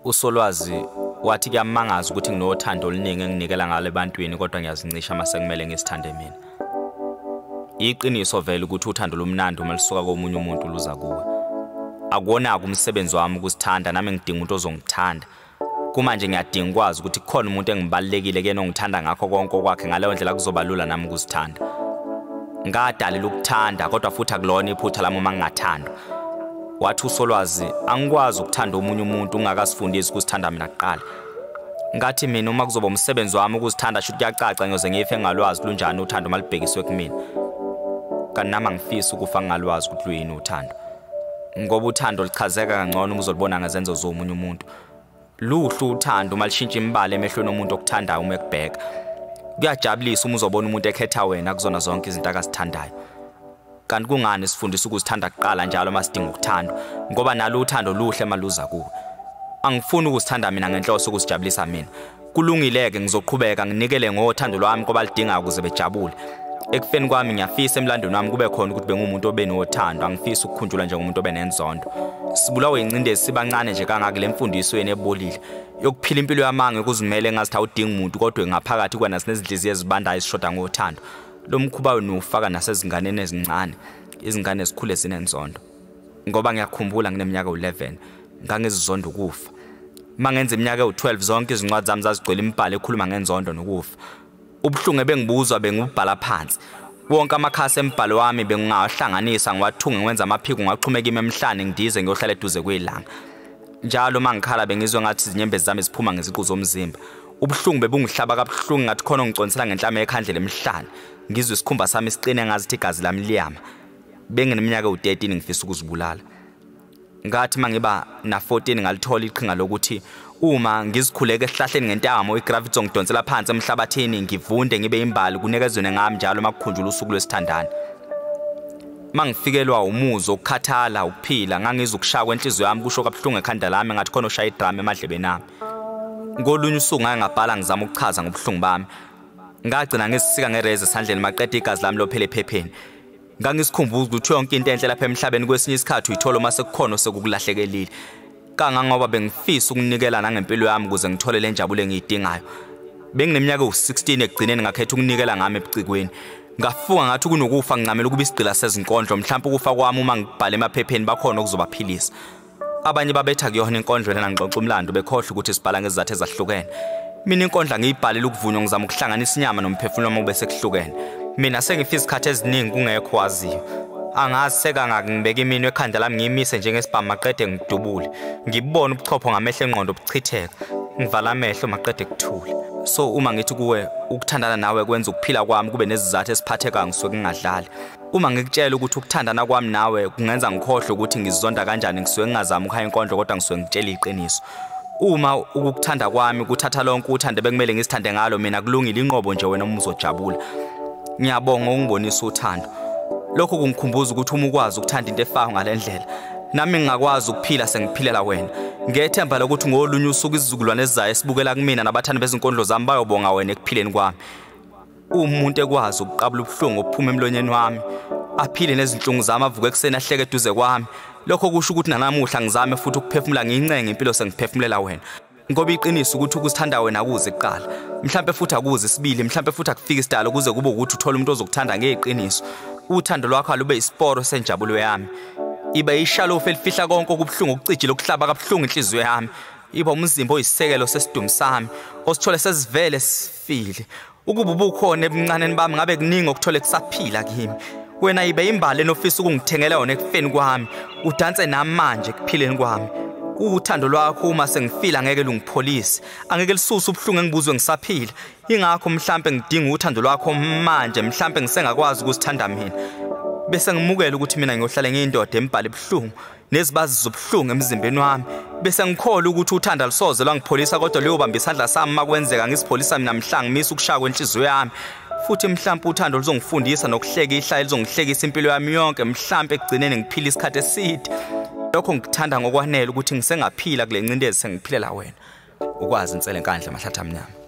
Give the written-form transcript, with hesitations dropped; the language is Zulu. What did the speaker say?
Usolwazi wathi kuyamangaza ukuthi nginothando oluningi enginikela ngalo ebantwini kodwa ngiyazincisha mase kumele ngisithande mina. Iqiniso vele ukuthi uthando lomnandi uma lisuka komunye umuntu luza kuwe. Akuwona-ke umsebenzi wami ukuzithanda, nami ngidinga umuntu ozongithanda. Kumanje ngiyadinga ukwazi ukuthi kukhona umuntu engibalulekile kuyena ongithanda ngakho konke okwakhe, ngaleyo ndlela kuzoba lula nami ukuzithanda. Ngadalela ukuthanda kodwa futhi akulona iphutha lami uma ngingathandwa. Wathi usolwazi angikwazi ukuthanda omunye umuntu ungakasifundisi ukuzithanda mina kuqala. Ngathi mina uma kuzoba umsebenzi wami ukuzithanda shuthi kuyacaca ngiyoze ngife ngingalwazi lunjani uthando uma lubhekiswe kumina. Kanti nami angifisi ukufa ngingalwazi ukuthi luyini uthando. Ngoba uthando luchazeka kangcono uma uzolibona ngezenzo zomunye umuntu. Luhle uthando uma lishintsha imibala emehlweni omuntu okuthandayo uma ekubheka. Kuyajabulisa uma uzobona umuntu ekhetha wena kuzona zonke izinto akazithandayo. Kanti kungani sifundisa ukuzithanda kuqala njalo uma sidinga ukuthandwa? Ngoba nalo uthando luhle maluza kuwe. Angifuni ukuzithanda mina ngenhloso ukuzijabulisa mina. Kulungile-ke ngizoqhubeka nginikele ngothando lwami kwabalidingayo ukuze bejabule. Ekufeni kwami ngiyafisa emlandweni wami kube khona ukuthi bengumuntu obenothando, angifisi ukukhunjulwa njengomuntu obenenzondo. Sibulawe incindezi sibancane nje kangaka le mfundiso yenu ebolile yokuphila impilo yamanga ukuzimele ngathi awudingi umuntu kodwa ngaphakathi kwena sinezinhliziyo ezibandayo esishoda ngothando. Lo mkhuba wenu ufaka nasezinganeni ezincane, izingane ezikhule zinenzondo. Ngoba ngiyakhumbula ngineminyaka u11 ngangizizonda ukufa. Uma ngenza iminyaka u12 zonke izincwadi zami zazigcwele imibhalo ekhuluma ngenzondo nokufa. Ubuhlungu ebengibuzwa bengubhala phansi. Wonke amakhasi embhalo wami bengingawahlanganisa ngiwathunge ngiwenza amaphiko ngiwaxhume kimi emhlane ngidize ngiyohlala eduze kwelanga. Njalo uma ngikhala bengizwe ngathi izinyembezi zami ziphuma ngeziqu zomzimba. Ubuhlungu bebungihlaba kabuhlungu ngathi khona ongiconsela ngenhlama ekhandlela emhlane. Ngizwe isikhumba sami siqine ngazithi igazi lami liyama. Bengineminyaka u13 ngifisa ukuzibulala. Ngathi mangiba na14 ngalithola iqhinga lokuthi uma ngizikhuleke esihlahleni ngentamo igravity ngidonsela phansi emhlabathini ngivunde ngibe imbali kunikezwe ngami njalo makukhunjulwa usuku lwesithandane. Mangifikelwa umuzwa ukukhathala ukuphila ngangizwa ukushaya kwenhliziyo yami kusho kabuhlungu ekhanda lami ngathi khona oshaya idrum emadlebeni ami. Ngolunye usuku ngake ngabhala ngizama ukuchaza ngobuhlungu bami. Ngagcina ngisisika ngereza esandleni maqeda igazi lami lophele ephepheni. Ngangisikhumbuza ukuthi yonke into enhle lapha emhlabeni kwesinye isikhathi uyithola uma sekukhona sekukulahlekelile. Kangangoba bengifisa ukunikela nangempilo yami ukuze ngithole le njabulo engiyidingayo. Bengineminyaka u16 ekugcineni ngakhetha ukunikela ngami ebucikweni. Ngafunga ngathi kunokufa ngincamela ukuba isigqila sezinkondlo, mhlawumbe ukufa kwami uma ngibhala emaphepheni bakhona okuzobaphilisa. Abanye babetha kuyona inkondlo lena ngixoxa umlando bekhohlwa ukuthi sibhala ngezizathu ezahlukene. Mina inkondlo ngiyibhalile ukuvunywa ngizama ukuhlanganisa inyama nomphefumulo wami ube sekuhlukene. Mina sengifisa isikhathi eziningi kungekho waziyo. Angazi sekangaki ngibeka iminwe ekhanda lami ngiyimise njengesibhamu maqede ngidubule. Ngibone ubuchopho ngamehlo engqondo buchitheka. Ngivala amehlo maqede kuthule. So uma ngithi kuwe ukuthandana nawe kwenza ukuphila kwami kube nezizathu esiphathekayo ngisuke ngingadlali. Uma ngikutshela ukuthi ukuthandana kwami nawe kungenza ngikhohlwe ukuthi ngizizonda kanjani ngisuke ngingazami ukuhaya inkondlo kodwa ngisuke ngitshela iqiniso. Uma ukukuthanda kwami kuthatha lonke uthando bekumele ngisithande ngalo mina kulungile inqobo nje wena uma uzojabula. Ngiyabonga ukungibonisa uthando. Lokho kungikhumbuza ukuthi uma ukwazi ukuthanda into efayo ngalendlela nami ngingakwazi ukuphila sengiphilela wena. Ngethemba lokuthi ngolunye usuku isizukulwane esizayo esibukela kumina nabathandi bezinkondlo zami bayobonga wena ekuphileni kwami. Umuntu ekwazi ukuqabula ubuhlungu obuphuma emlonyeni wami, aphile nezinhlungu zami, avuke ekuseni ahleke eduze kwami. Lokho kusho ukuthi nanamuhla ngizame futhi ukuphefumula ngiyincenge impilo sengiphefumulela wena. Ngoba iqiniso ukuthi ukuzithanda wena akuze kuqala, mhlambe futhi akuze isibili, mhlambe futhi akufika isidalo kuze kube ukuthi uthole umuntu ozokuthanda ngeqiniso. Uthando lwakho alube isiporo senjabulo yami. Iba ishalofu elifihla konke okubuhlungu okucijile okuhlaba kabuhlungu inhliziyo yami. Iba umzimba oyisisekelo sesidumo sami osithole sesivele sifile. Ukuba ubukhona ebuncaneni bami ngabe kuningi okuthole kusaphila kimi. Wena ibe imbali enofisa ukungithengela yona ekufeni kwami, udanse nami manje ekuphileni kwami. Uthando lwakho uma sengifila ngeke lungipholise, angeke lisuse ubuhlungu engibuzwe ngisaphila. Ingakho mhlambe ngidinga uthando lwakho manje, mhlambe ngisengakwazi ukusithanda mina. Bese ngimukela ukuthi mina ngiyohlala ngiyindoda embhale ebuhlungu nezibazi zobuhlungu emzimbeni wami. Bese ngikholwa ukuthi uthando alusoze lwangipholisa kodwa luyobamba isandla sami makwenzeka ngisipholisa mina mhla ngimisa ukushaya kwenhliziyo yami. Futhi mhlambe uthando luzongifundisa nokuhleka ihlaya lizongihlekisa impilo yami yonke, mhlambe ekugcineni ngiphila isikhathi eside. Lokho ngikuthanda ngokwanele ukuthi ngisengaphila kule ncindezi sengiphilela wena. Ukwazi insele enkandla mahlathi amnyama.